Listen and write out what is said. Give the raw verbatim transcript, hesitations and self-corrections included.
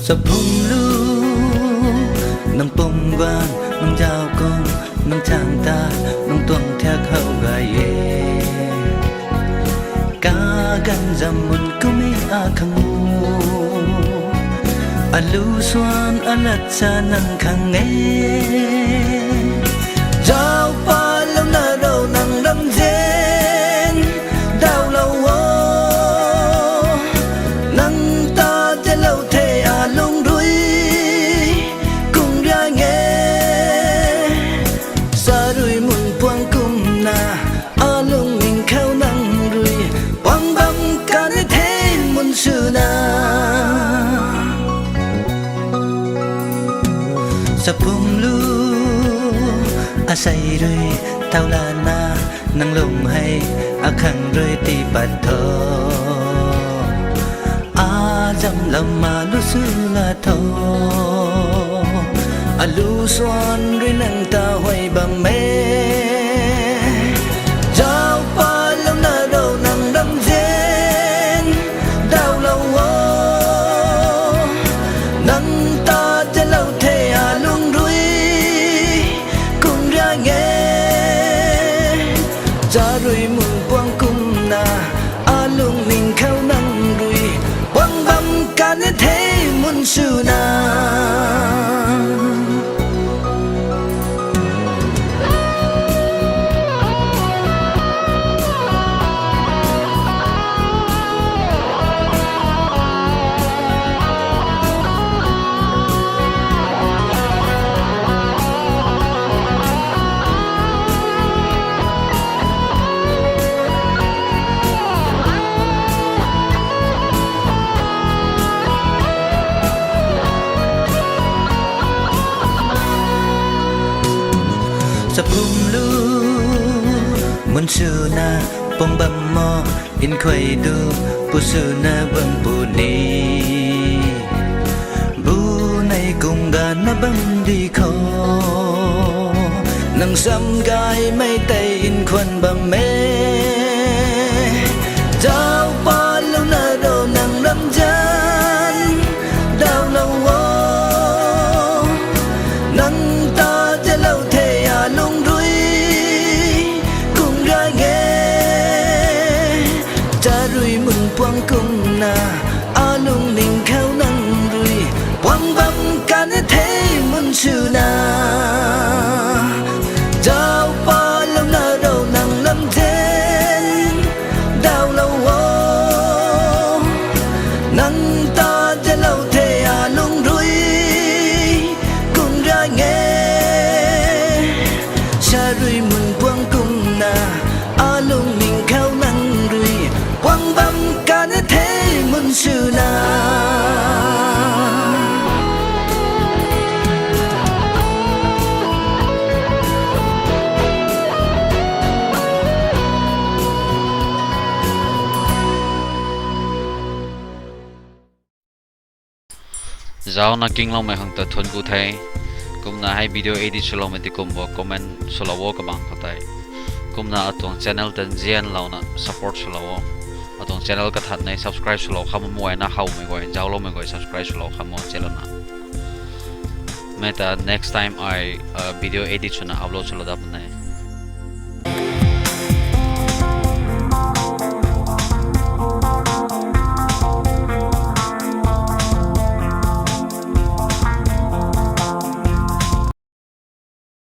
Saphung lu, nang pum guang, nang zauc kung, nang chang ta, nang tuang thiak how gay e. Kaganv zam mun kum e akhang u, alu swan alat sa nang khang e. Zauc palouna rou nang ramzian, daulou o, nang ta zalou the alung rui, kung riang e. Sa rui mun puang kumna, alungning khou nang rui, puang bam kan the mun swna. Saphung lu, asei rui, taulana, nang lung hei, akhang rui tii pat tho. Azam lama lu sw la tho, alu swan rui nang ta huay bam e. Zauc palouna rou nang ramzian, daulou o, nang ta zalou the alung rui, kung riang e. Sa rui mun puang kumna, alungning khou nang rui, puang bam kan the mun swna. Saphung lu, mun swna, puang bam mo, nkhuay du, pu swna bam puni. Bu nei kung gana bam di khou, nang sam gaymei tei nkhuan bam e. Zauc palouna rou nang ramzian, daulou o, nang ta zalou the alung rui, kung riang e. Sa rui mun puang kumna, alungning khou nang rui, puang bam kan the mun swna. Zauc palouna rou nang ramzian, daulou o, nang ta zalou the alung rui, kung riang e. Sa rui mun puang kumna, alungning khou nang rui, puang bam kan the mun swna. Zaucna kingloumei khang ta thuanc ku the. Kumna hei video edit swloumei ti kum bo comment swlou o kabang khou tei. Kumna atuang channel ta nzianlouna support swlou o. Atuang channel kathanc nei subscribe swlou kham muayna howmei guay, zaucloumei guay subscribe swlou kham o chalouna. Mei ta next time ai video edit swna upload swlou dat puni.